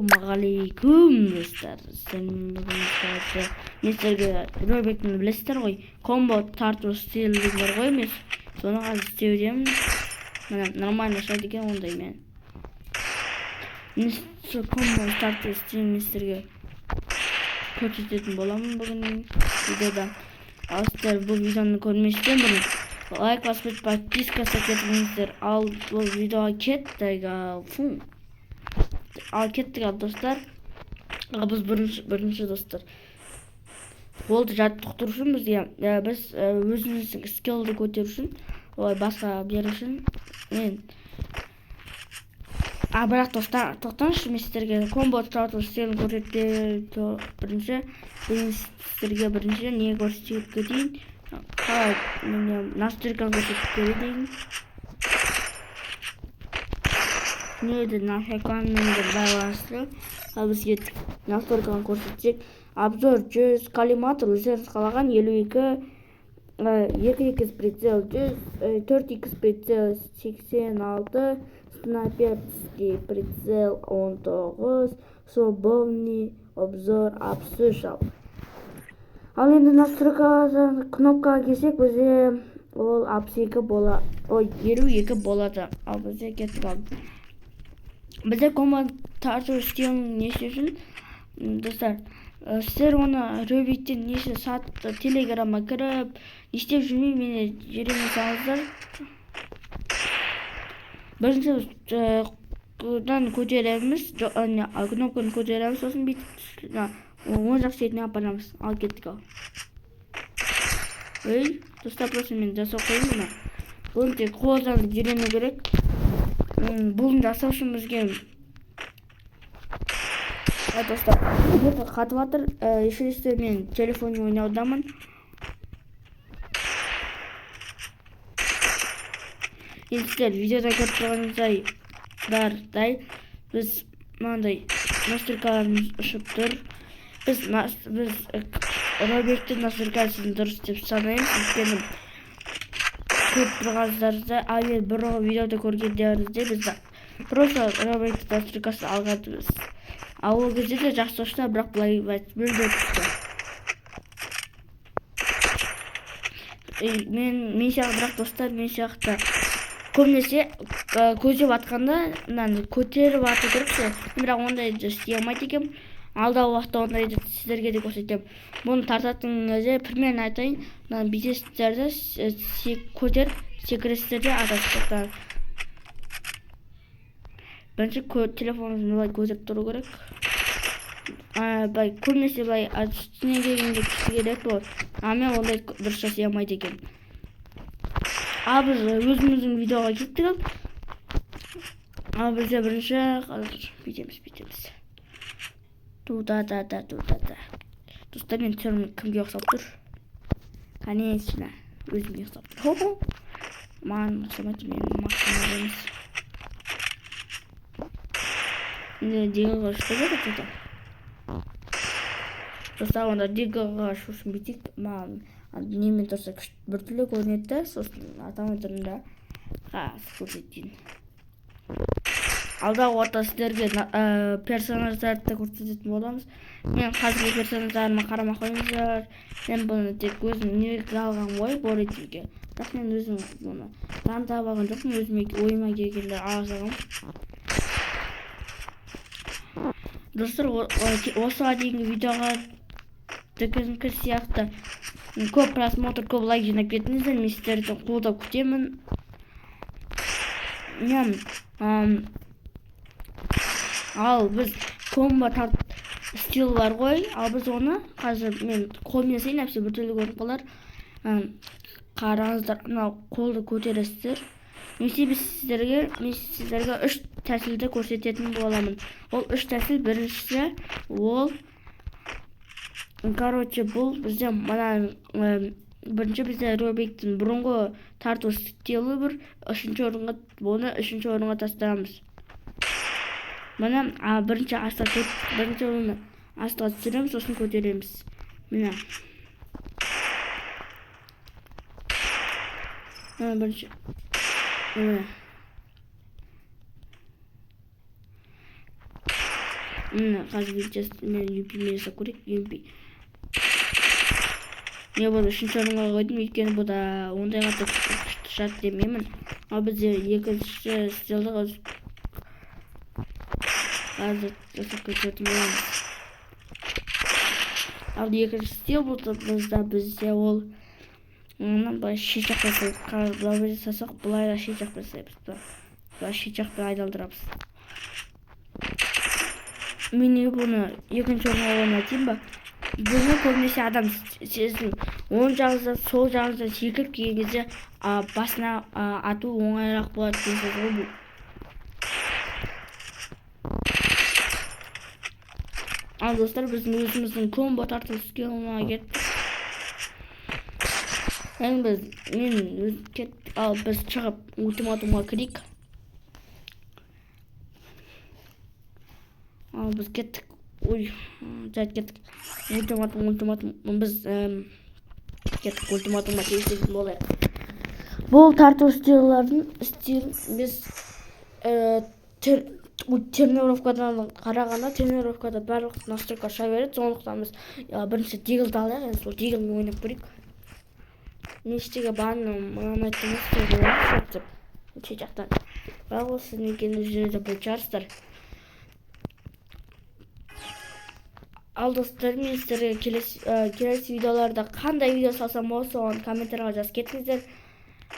Ассалаумағалейкум, достар. Сіздермен мен сіздерге Робектің, білесіздер ғой, комбо тарту стилі бар ғой, мен соны қазір істеудемін. Міне, нормально шығады екен ондай. Мен сол комбо тарту стилін мен сіздерге көрсететін боламын бүгін видеода. Ал сіздер бұл видеоны көрместен бұрын лайк басып, подписка жасап кетіңіздер. Ал бұл видеоға кеттік. Ал фу, ал кеттік. Ал, достар, ал біз бірінші, достар, қолды жаттықтыру үшін бізге біз өзіміздің скиллді көтеру үшін, ой, басқа беру үшін мен, а бірақ, достар, тоқтаңызшы, мен сіздерге комбо тарту стилін көрсетпей, бірінші мен сіздерге бірінші не көрсетіп кетейін, қалай настройканы көрсетіп кетейін. Не настройкамен байланысты. Ал бізге настройканы көрсетсек, обзор 100, коллиматор өздеріңіз қалаған 52, 2 х прицел 100, 4 х прицел 86, снайперский прицел 19, свободный обзор 63. Ал енді настройкаға, кнопкаға келсек, бізде ол 62 бола, ой, 52 болады. Ал бізде кеттік. Ал бізде комбо тарту стилінің несі үшін, достар, сіздер оны Робиктен неше сат, Телеграмға кіріп не істеп жүрмей, мені жібере салыңыздар. Бірінші көтереміз, кнопканы көтереміз, сосын бүйтіп оң жақ шетіне апарамыз. Ал кеттік. Ал, ей, достар, просто мен жасап қояйын мына. Бұны тек қолдан үйрену керек. Бұны жасау үшін бізге, достар, қатып жатыр. Еще мен телефонмен ойнаудамын. Енді сіздер видеода көріп тұрғаныңыздай, біз мынандай настройкаларымыз ұшып тұр. Біз Робиктің настройкасын дұрыс деп санаймыз, өйткені көріп тұрғаныңыздарда, ал енді бұрынғы видеода көргендеріңізде, біз просто Робиктің настройкасын алғанбыз. Ал ол кезде де жақсы ұшты, бірақ былай мүлде түсті. Мен сияқты, бірақ, достар, мен сияқты көбінесе көздеп атқанда мынаны көтеріп ату керек ше, бірақ ондайды істей алмайды екенмін. Алдағы уақытта ондайды сіздерге де көрсетемін. Бұны тартатын кезде примерно айтайын: мынаны бүйтесіздер де, көтеріп секіресіздер де, атасыздар. Бірінші телефоныңызды былай көтеріп тұру керек. Былай көбінесе былай үстіне келгенде күшті келеді ғой, а мен ондай дұрыс жасай алмайды екенмін. Ал біз өзіміздің видеоға кеттік. Ал бізде бірінші қазір бүйтеміз, бүйтеміз, туда да да туда да. Достар, мен түрім кімге ұқсап тұр? Конечно, өзіме ұқсап тұр. Маған ұқсамайды, мен максимум емес. Енді дигаға ұшты ғой, достар. Онда дигаға ұшу үшін бүйтейік. Маған немен тұрса, біртүрлі көрінеді да, сосын атамай тұрмын да, қазір көрсетейін. Алдағы уақытта сіздерге персонаждарды көрсететін боламыз. Мен қазіргі персонаждарыма қарамай қойыңыздар, мен бұны тек өзім неге алған ғой, Боретиге, бірақ мен өзім бұны таңдап алған жоқпын, өзіме ойыма келгенді ала салғанмын. Достар, осыға дейінгі видеоға дүкенкі сияқты көп просмотр, көп лайк жинап кетіңіздер. Мен сіздерді қолдау күтемін. Мен, ал біз комбо тарт стил бар ғой, ал біз оны қазір мен қолмен жасайын, әйтпесе біртүрлі көрініп қалар. Қараңыздар, мынау қолды көтересіздер. Немесе мен сіздерге үш тәсілді көрсететін боламын. Ол үш тәсіл: біріншісі ол, короче, бұл бізде мына бірінші бізде Робиктің бұрынғы тарту стилі бір, үшінші орынға, бұны үшінші орынға тастаймыз. Міне, бірінші астқа, бірінші оны астқа түсіреміз, сосын көтереміз. Міне, бірінші, міне. Міне, қазір мен UMP-мен жасап көрейік. UMP. Мен бұны үшінші орынға қойдым, өйткені бұ да ондай қатты күшті шығады демеймін. Ал бізде екінші стилді қазір жасап көрсететін боламыз. Ал екінші стил бұл бізде ол оны былай шет жаққа жасаймыз. Былай жасасақ, былай да шет жаққа жасаймыз. Былай шет жақпен айналдырамыз. Мен неге бұны екінші орынға қоймай ба? Бұны көбінесе адам сезін оң жағыңыздан, сол жағыңыздан секіріп келген кезде басына ату оңайырақ болады деген сөз ғой бұл. Ал достар, біздің өзіміздің комбо тарту скиллына кеттік. Енді біз мен өз кеттік. Ал біз шығып ультиматумға кірейік. Ал біз кеттік. Ой, жайт кеттік. Ультиматум, ультиматум. Біз кеттік ультиматумға тиісетін болайық. Бұл тарту стиллардың стил біз тренировкадан қарағанда тренировкада барлық настройка шыға береді. Сондықтан біз бірінші диглді алайық, енді сол диглмен ойнап көрейік. Мен іштегі банны мынаны айттым ғой, деп шет жақтан. Бірақ ол сіздің екенін өздеріңіз де білетін шығарсыздар. Ал достар, мен сіздерге келесі видеоларда қандай видео салсам болады, соған комментарийға жазып кетіңіздер.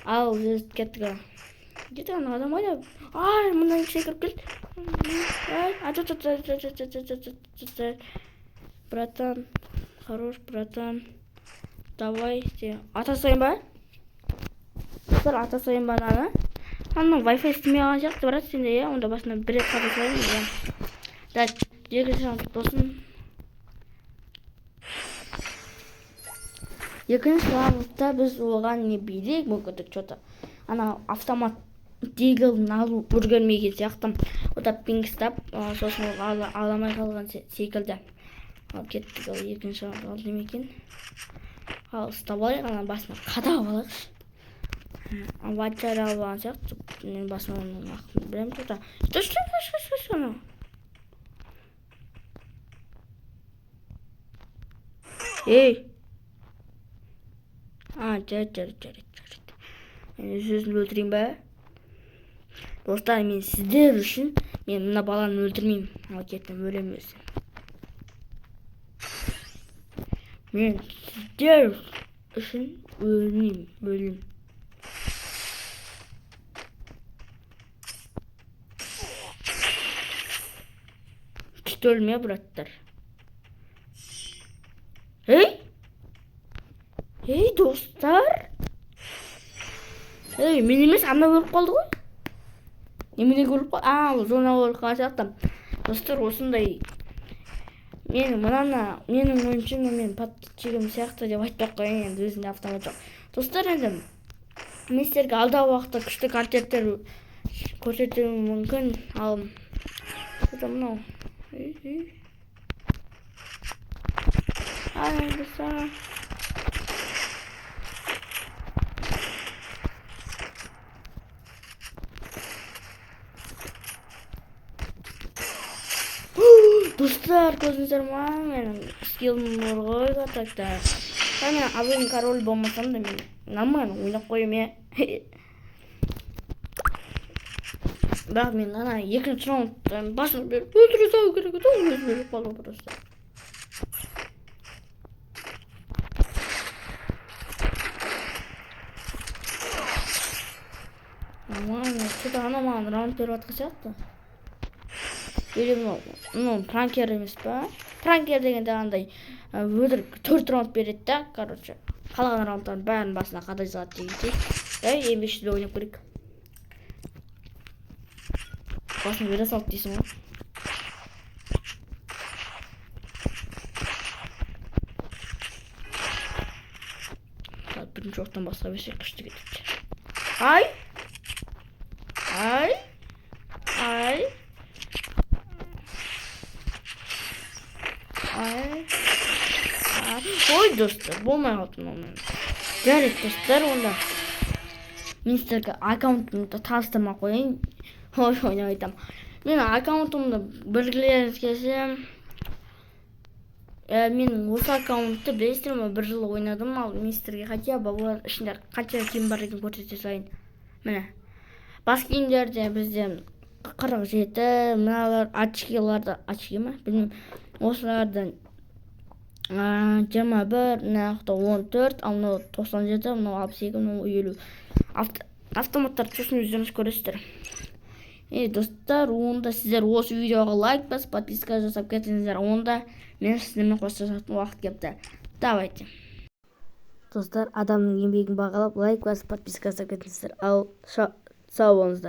Ал біз кеттік. Где-то ана адам қайда? Ай, мына секіріп келді. Ай, а чё, чё, чё, чё, чё, чё, чё, чё, чё, чё. Братан, хорош, братан. Давайте. Ата салайын ба? Достар, ата салайын ба ананы? Ананың Wi-Fi істемей қалған сияқты, брат, сенде, иә? Онда басына бір рет қата салайын, иә. Да, екінші раунд болсын. Екінші раундта біз оған не билейік мүмкіндік, чё-то. Ана автомат диглін алу үлгермеген сияқты. Ода пинг ұстап, сосын ол ала алмай қалған секілді. Ал кеттік, ал екінші раунд алды ма екен? Ал ұстап алайық, ана басына қадап алайықшы. Ватчар алып алған сияқты. Мен басына оның ақын білемін, чё-то. Что, что, что, что, что, анау? Ей! А, жарайды, жарайды, жарайды, жарайды. Мен өз өзімді өлтірейін ба? Достар, мен сіздер үшін мен мына баланы өлтірмеймін. Ал кеттім, өлемін өзім. Мен сіздер үшін өлмеймін, өлемін. Күшті өлме, браттар. Ей! Ей, достар! Ей, мен емес, ана өліп қалды ғой. Неменеге өліп қалды? А, ол зонаға өліп қалған сияқты. Достар, осындай мен мынаны, менің ойымша, мен подписчигім сияқты деп айтпай ақ қояйын, енді өзімде автомат жоқ. Достар, енді мен сіздерге алдағы уақытта күшті контенттер көрсетуім мүмкін. Ал это мынау. Ей, ей. Ай, достар. Достар, көрдіңіздер ма? Менің скиллім бар ғой атакта. Мен абайын король болмасам да, мен нормально ойнап қоямын, иә. Бірақ мен ана екінші раундтан басын беріп өлтіре салу керек еді, ол өзім өліп қалдым просто. Нормально, что-то ана маған раунд беріп жатқан сияқты. Или мынау пранкер емес па? Пранкер дегенде андай өтірік 4 раунд береді да, короче. Қалған раундтардың бәрін басына қадай салады дегендей. Ей, М5-ті ойнап көрейік. Басын бере салды дейсің ғой. Так, бірінші оқтан басқа берсек күшті кетеді. Ай! Ай! Ай! Ай! Ай! Ой, достар, болмай қалды мынау. Жарайды, достар, онда мен сіздерге аккаунтымды таныстырмай қояйын. Ой, ойнап айтамын. Менің аккаунтымды білгілеріңіз келсе, мен осы аккаунтты, білесіздер ме, бір жыл ойнадым. Ал мен сіздерге хотя бы олар ішінде қанша киім бар екенін көрсете салайын. Міне, бас киімдерде бізде 47, мыналар очкиларды, очки ма, білмеймін, осылардан 21, мына жақта 14, ал мынау 97, мынау 62, мынау 50. Автоматтарды сосын өздеріңіз көресіздер. Ей, достар, онда сіздер осы видеоға лайк басып, подписка жасап кетіңіздер. Онда мен сіздермен қоштасатын уақыт келіпті. Давайте, достар, адамның еңбегін бағалап, лайк басып, подписка жасап кетіңіздер. Ал сау болыңыздар.